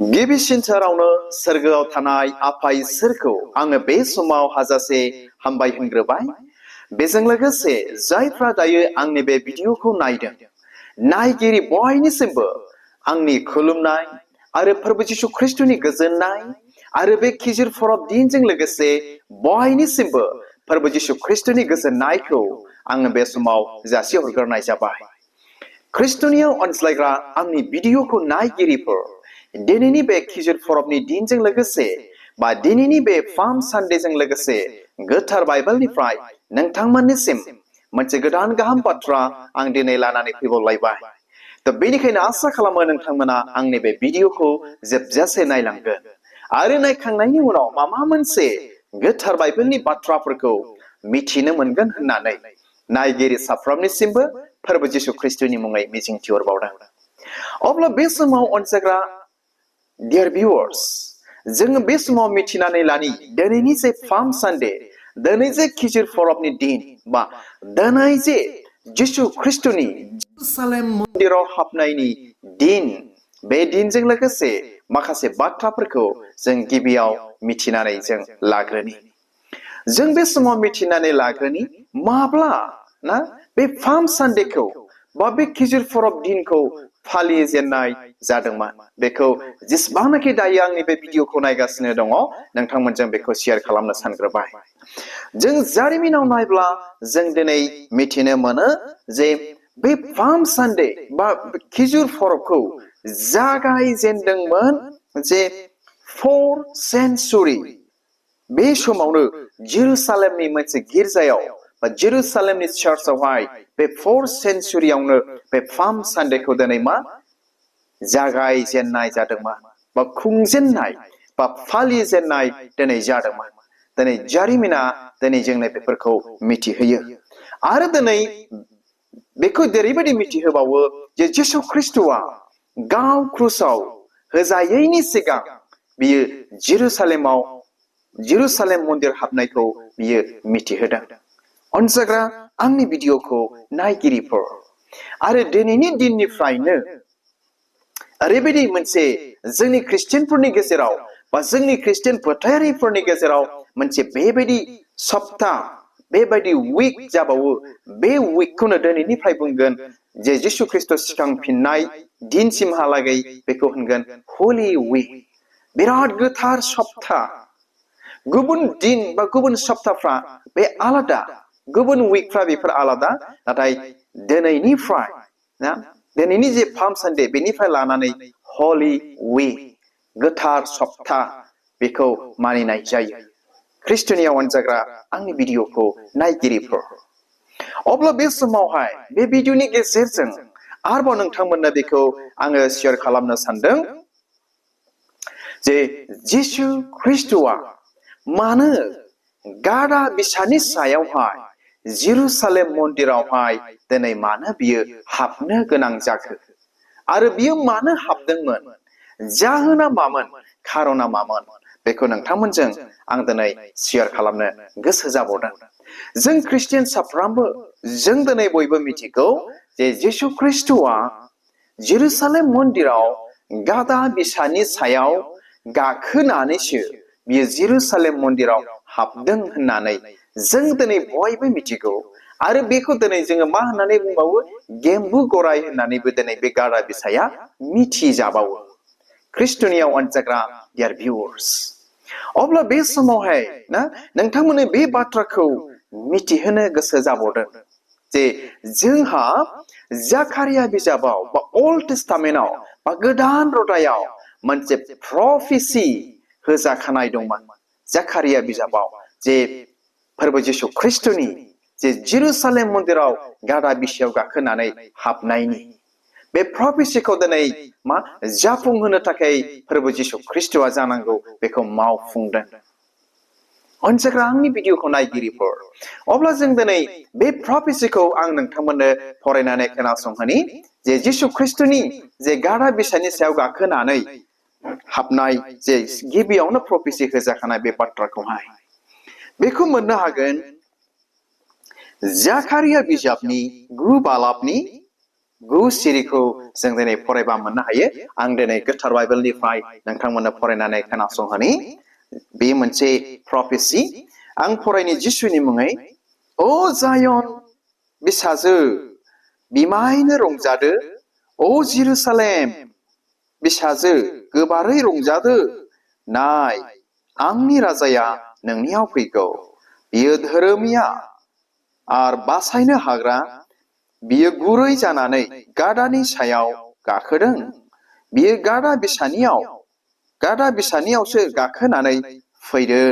गिबिसिनथारावनो सोरगोआव थानाय आफा इसोरखौ आङो बे समाव हाजासे हामबाय होनग्रोबाय। बेजों लोगोसे जायफ्रा दायो आंनि बे भिडिअखौ नायदों, नायगिरि बयनिसिमबो आंनि खुलुमनाय आरो प्रभु जिशु ख्रिस्टनि गोजोननाय आरो बे खिजिर फरब दिनजों लोगोसे बयनिसिमबो प्रभु जिशु ख्रिस्टनि गोजोननायखौ आङो बे समाव जासिहरग्रोनाय जाबाय। ख्रिस्टनियाव अनज्लायग्रा आंनि भिडिअखौ नायगिरिफोर, दिनैनि बे खिजिर फरबनि दिनजों लोगोसे बा दिनैनि बे फार्म सानडेजों लोगोसे गोथार बाइबेलनिफ्राय नोंथांमोननिसिम मोनसे गोदान गाहाम बाथ्रा आं दिनै लानानै फैबावलायबाय। दा बेनिखायनो आसा खालामो नोंथांमोना आंनि बे भिडिअखौ जोबजासे नायलांगोन आरो नायखांनायनि उनाव माबा मोनसे गोथार बाइबेलनि बाथ्राफोरखौ मिथिनो मोनगोन होननानै नायगिरि साफ्रोमनिसिमबो प्रभु जिशु ख्रिस्टनि मुङै मिजिंथिहरबावदों। अब्ला बे समाव अनसायग्रा डियर भिउअर्स, जोङो बे समाव मिथिनानै लानि दिनैनि जे फार्म सानडे, दिनै जे खिजिर फरबनि दिन बा दिनै जे जिशु ख्रिस्टनि जेरुसालेम मन्दिराव हाबनायनि दिन, बे दिनजों लोगोसे माखासे बाथ्राफोरखौ जों गिबियाव मिथिनानै जों लाग्रोनि। जों बे समाव मिथिनानै लाग्रोनि माब्ला ना बे फार्म सानडेखौ बा बे खिजिर फरब दिनखौ फालिजेननाय जादोंमोन। बेखौ जेसेबांनाखि दायो आंनि बे भिडिअखौ नायगासिनो दङ, नोंथांमोनजों बेखौ शेयार खालामनो सानग्रोबाय। जों जारिमिनाव नायब्ला जों दिनै मिथिनो मोनो जे बे फार्म सानडे बा खिजुर फरबखौ जागायजेनदोंमोन जे 4th सेन्चुरि। बे समावनो जेरुसालेमनि मोनसे गिर्जायाव बा जेरुसालेमनि चार्चआवहाय बे 4th सेन्चुरियावनो बे फार्म सानडेखौ दिनै मा जागायजेननाय जादोंमोन बा खुंजेननाय बा फालिजेननाय दिनै जादोंमोन। दिनै जारिमिना दिनै जोंनो बेफोरखौ मिथिहोयो आरो दिनै बेखौ जेरैबायदि मिथिहोबावो जे जिशु ख्रिस्टआ गाव क्रुसाव होजायैनि सिगां बियो जेरुसालेम मन्दिर हाबनायखौ बियो मिथिहोदों। अनसायग्रा आंनि भिडिअखौ नायगिरिफोर, आरो दिनैनि दिननिफ्रायनो ओरैबायदि मोनसे जोंनि ख्रिस्टियानफोरनि गेजेराव बा जोंनि ख्रिस्टियान फोथायारिफोरनि गेजेराव मोनसे बेबायदि सप्ता, बेबायदि उइक जाबावो। बे उइकखौनो दिनैनिफ्राय बुंगोन जे जिशु ख्रिस्ट सिखांफिननाय दिनसिमहालागै बेखौ होनगोन हलि उइक। बिराद गोथार सप्ता। गुबुन दिन बा गुबुन सप्ताफ्रा बे आलादा, गुबुन उइकफ्रा बेफोर आलादा, नाथाय दिनैनिफ्राय ना दिनैनि जे फार्म सानडे बेनिफ्राय लानानै हलि उइक, गोथार सप्ता, बेखौ मानिनाय जायो। ख्रिस्टनियाव अनजाग्रा आंनि भिडिअखौ नायगिरिफोर, अब्ला बे समावहाय बे भिडिअनि गेजेरजों आरोबाव नोंथांमोननो बेखौ आङो शेयार खालामनो सानदों जे जिशु ख्रिस्टआ मानो गादा बिसानि सायावहाय जेरुसालेम मन्दिरावहाय दिनै मानो बियो हाबनो गोनां जाखो आरो बियो मानो हाबदोंमोन, जाहोना मामोन, खारना मामोन, बेखौ नोंथांमोनजों आं दिनै शेयार खालामनो गोसो जाबावदों। जों ख्रिस्टियान साफ्रोमबो जों दिनै बयबो मिथिगौ जे जिशु ख्रिस्टआ जेरुसालेम मन्दिराव गादा बिसानि सायाव गाखोनानैसो बियो जेरुसालेम मन्दिराव हाबदों होननानै जों दिनै बयबो मिथिगौ। आरो बेखौ दिनै जोङो मा होननानै बुंबावो, गेम्बु गराय होननानैबो दिनै बे गादा बिसाया मिथिजाबावो। ख्रिस्टनियाव अनजाग्रा डियर भिउअर्स, अब्ला बे समावहाय ना नोंथांमोननो बे बाथ्राखौ मिथिहोनो गोसो जाबावदों जे जोंहा जाकारिया बिजाबाव बा अल्ड टेस्टामेन्टआव बा गोदान रदायाव मोनसे प्रफेसि होजाखानाय दंमोन। जाकारिया बिजाबाव जे प्रभु जिशु ख्रिस्टनि जे जेरुसालेम मन्दिराव गादा बिसायाव गाखोनानै हाबनायनि बे प्रफेसिखौ दिनै मा जाफुंहोनो थाखाय प्रभु जिशु ख्रिस्टआ जानांगौ बेखौ मावफुंदों। अनसायग्रा आंनि भिडिअखौ नायगिरिफोर, अब्ला जों दिनै बे प्रफेसिखौ आं नोंथांमोननो फरायनानै खोनासंहोनि जे जिशु ख्रिस्टनि जे गादा बिसानि सायाव गाखोनानै हाबनाय जे गिबियावनो प्रफेसि होजाखानाय बे बाथ्राखौहाय बेखौ मोननो हागोन जाकारिया बिजाबनि 9 बालाबनि गु सिरिखौ जों दिनै फरायबा मोननो हायो आं दिनै गोथार बाइबेलनिफ्राय नोंथांमोननो फरायनानै खोनासंहोनि बे मोनसे प्रफेसि आं फरायनि जिसुनि मुङै अ जायन बिसाजो बिमायनो रंजादो अ जेरुसालेम बिसाजो गोबारै रंजादो नाय आंनि राजाया नोंनियाव फैगौ बियो धोरोमिया आर बासायनो हाग्रा बियो गुरै जानानै गादानि सायाव गाखोदों बियो गादा बिसानियावसो गाखोनानै फैदों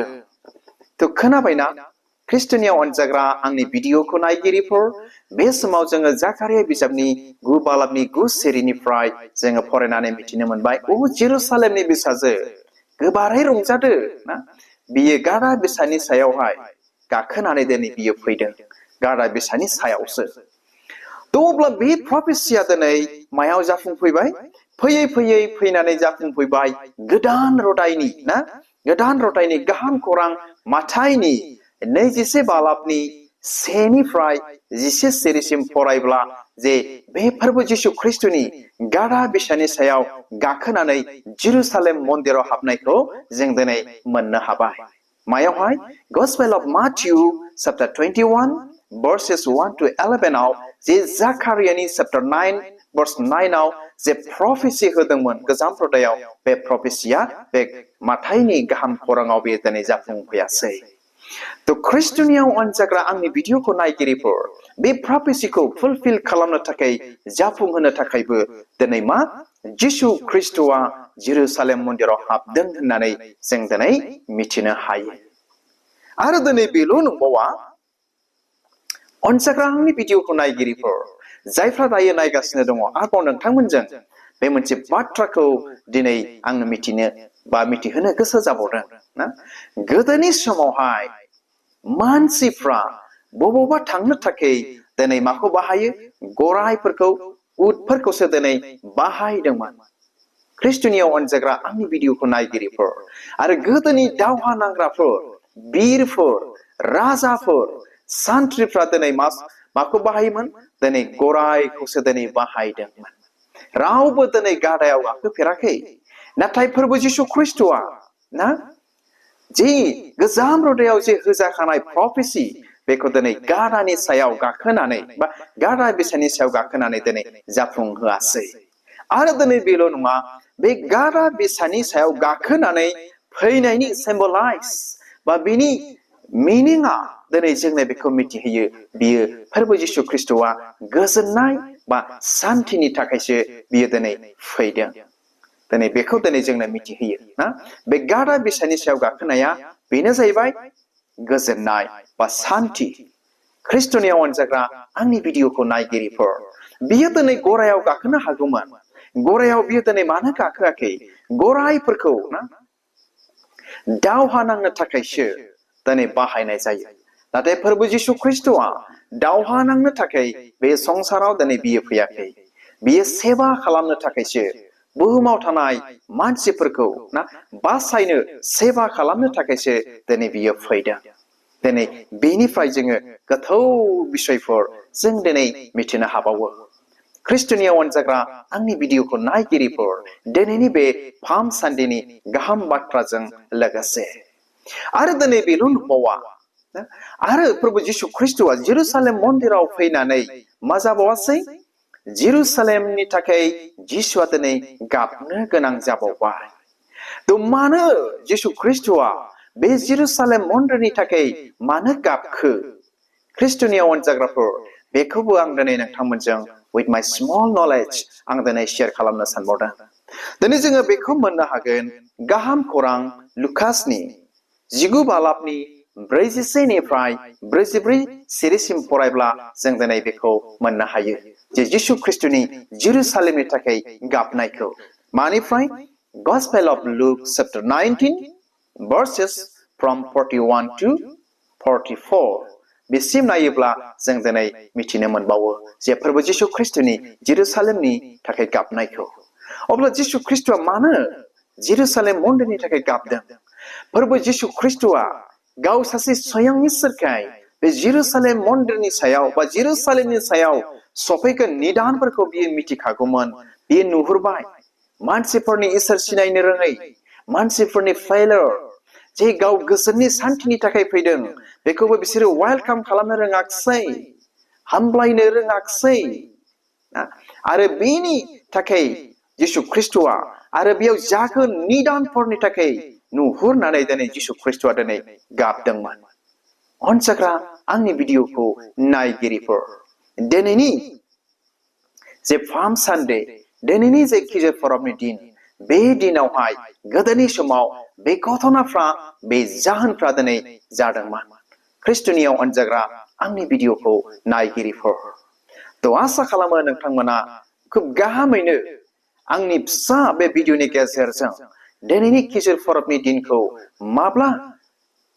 थ' खोनाबायना ख्रिस्टनियाव अनजाग्रा आंनि भिडिअखौ नायगिरिफोर बे समाव जोङो जाकारिया बिजाबनि 9 बालाबनि 9 सिरिनिफ्राय जोङो फरायनानै मिथिनो मोनबाय अ जेरुसालेमनि बिसाजो गोबारै रंजादो ना बियो गादा बिसानि सायावहाय गाखोनानै दिनै बियो फैदों गादा बिसानि सायावसो थ' अब्ला बे प्रफेसिया दिनै मायाव जाफुंफैबाय फैयै फैयै फैनानै जाफुंफैबाय गोदान रदायनि गाहाम खौरां माथाइनि 21 बालाबनि 1 निफ्राय 10 सिरिसिम फरायब्ला जे बे फोरबो जिसु ख्रिस्टनि गादा बिसानि सायाव गाखोनानै जेरुसालेम मन्दिराव हाबनायखौ जों दिनै मोननो हाबाय मायावहाय gospel of माथिउ chapter 21 verses 1 to 11 आव जे जाकारियानि चैप्टार 9 verse 9 आव जे प्रफेसि होदोंमोन गोजाम प्रदायाव बे प्रफेसिया बे माथाइनि गाहाम खौराङाव बे दिनै जाफुंफैयासै थ' ख्रिस्टनियाव अनजाग्रा आंनि भिडिअखौ नायगिरिफोर बे प्रफेसिखौ फुलफिल खालामनो थाखाय जाफुंहोनो थाखायबो दिनै मा जिसु ख्रिस्टआ जेरुसालेम मन्दिराव हाबदों होननानै जों दिनै मिथिनो हायो आरो दिनै बेल' नंबावा अनजाग्रा आंनि भिडिअखौ नायगिरिफोर जायफ्रा दायो नायगासिनो दङ आरोबाव नोंथांमोनजों बे मोनसे बाथ्राखौ दिनै आंनो मिथिहोनो गोसो जाबावदों ना गोदोनि समावहाय मानसिफ्रा बबावबा थांनो थाखाय दिनै माखौ बाहायो गरायफोरखौ उटफोरखौसो दिनै बाहायदोंमोन ख्रिस्टनियाव अनजाग्रा आंनि भिडिअखौ नायगिरिफोर आरो गोदोनि दावहा नांग्राफोर बिरफोर राजाफोर सान्थ्रिफ्रा दिनै माखौ बाहायोमोन दिनै गरायखौसो दिनै बाहायदोंमोन रावबो दिनै गादायाव गाखोफेराखै नाथाय फोरबो जिसु ख्रिस्टआ ना जे गोजाम रदायाव जे होजाखानाय प्रफेसि बेखौ दिनै गादानि सायाव गाखोनानै बा गादा बिसानि सायाव गाखोनानै दिनै जाफुंहोआसै आरो दिनै बेल' नङा बे गादा बिसानि सायाव गाखोनानै फैनायनि सिम्बलाइज बा बिनि मिनिंआ दिनै जोंनो बेखौ मिथिहोयो बियो फोरबो जिसु ख्रिस्टआ गोजोननाय बा शान्तिनि थाखायसो बियो दिनै फैदों दिनै बेखौ दिनै जोंनो मिथिहोयो ना बे गादा बिसानि सायाव गाखोनाया बेनो जाहैबाय गोजोननाय बा शान्ति ख्रिस्टनियाव अनजाग्रा आंनि भिडिअखौ नायगिरिफोर बियो दिनै गरायाव गाखोनो हागौमोन गरायाव बियो दिनै मानो गाखोआखै गरायफोरखौ ना दावहा नांनो थाखायसो दिनै बाहायनाय जायो नाथाय फोरबो जिसु ख्रिस्टआ दावहा नांनो थाखाय बे संसाराव दिनै बियो फैयाखै बियो सेवा खालामनो थाखायसो बुहुमाव थानाय मानसिफोरखौ ना बासायनो सेवा खालामनो थाखायसो दिनै बियो फैदों दिनै बेनिफ्राय जोङो गोथौ बिषयफोर जों दिनै मिथिनो हाबावो ख्रिस्टनियाव अनजाग्रा आंनि भिडिअखौ नायगिरिफोर दिनैनि बे फार्म सानडेनि गाहाम बाथ्राजों लोगोसे आरो दिनै बेल' नंबावा आरो प्रभु जिसु ख्रिस्टआ जेरुसालेम मन्दिराव फैनानै मा जाबावासै जेरुसालेमनि थाखाय जिसुआ दिनै गाबनो गोनां जाबावबाय थ' मानो जिसु ख्रिस्टआ बे जेरुसालेम मन्दिरनि थाखाय मानो गाबखो ख्रिस्टनियाव अनजाग्राफोर बेखौबो आं दिनै नोंथांमोनजों with my small knowledge आं दिनै शेयार खालामनो सानबावदों दिनै जोङो बेखौ मोननो हागोन गाहाम खौरां लुकासनि 19 बालाबनि 41 निफ्राय 44 सिरिसिम फरायब्ला जों दिनै बेखौ मोननो हायो जे जिसु ख्रिस्टनि जेरुसालेमनि थाखाय गाबनायखौ मानिफ्राय gospel of look chapter 19 verses from 41 to 44 बिसिम नायोब्ला जों दिनै मिथिनो मोनबावो जे फोरबो जिसु ख्रिस्टनि जेरुसालेमनि थाखाय गाबनायखौ अब्ला जिसु ख्रिस्टआ मानो जेरुसालेम मन्दिरनि थाखाय गाबदों फोरबो जिसु ख्रिस्टआ गाव सासे स्वयं इसोरखाय बे जेरुसालेम मन्दिरनि सायाव बा जेरुसालेमनि सायाव सफैगोन निदानफोरखौ बियो मिथिखागौमोन बियो नुहुरबाय मानसिफोरनि इसोर सिनायनो रोङै मानसिफोरनि फेलार जे गाव गोसोनि सान्थिनि थाखाय फैदों बेखौबो बिसोरो वेलकाम खालामनो रोङाखिसै हामब्लायनो रोङाखिसै आरो बेनि थाखाय जिसु ख्रिस्टआ आरो बेयाव जागोन निदानफोरनि थाखाय नुहुरनानै दिनै जिसु ख्रिस्टआ दिनै गाबदोंमोन अनसाग्रा आंनि भिडिअखौ नायगिरिफोर दिनैनि जे फार्म सानडे दिनैनि जे खिजर परबनि दिन बे दिनावहाय गोदोनि समाव बे घटनाफ्रा बे जाहोनफ्रा दिनै जादोंमोन ख्रिस्टनियाव अनजाग्रा आंनि भिडिअखौ नायगिरिफोर थ' आसा खालामो नोंथांमोना खुब गाहामैनो आंनि फिसा बे भिडिअनि गेजेरजों दिनैनि खिजर परबनि दिनखौ माब्ला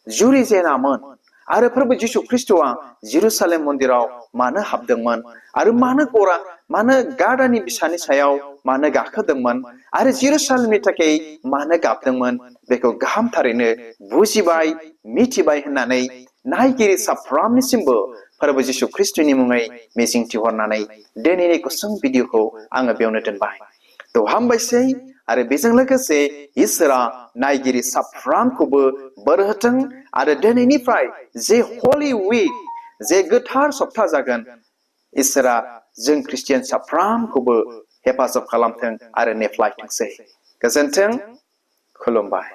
जुरिजेनामोन आरो प्रभु जिसु ख्रिस्टआ जेरुसालेम मन्दिराव मानो हाबदोंमोन आरो मानो गादानि बिसानि सायाव मानो गाखोदोंमोन आरो जेरुसालेमनि थाखाय मानो गाबदोंमोन बेखौ गाहामथारैनो बुजिबाय मिथिबाय होननानै नायगिरि साफ्रोमनिसिमबो प्रभु जिसु ख्रिस्टनि मुङै मिजिंथिहरनानै दिनैनि गुसुं भिडिअखौ आङो बेयावनो दोनबाय थ' हामबायसै आरो बेजों लोगोसे इसोरा नायगिरि साफ्रोमखौबो बोर होथों आरो दिनैनिफ्राय जे हलि उइक जे गोथार सप्ता जागोन इसोरा जों ख्रिस्टियान साफ्रोमखौबो हेफाजाब खालामथों आरो नेफ्लायथोंसै गोजोन्थों खुलुमबाय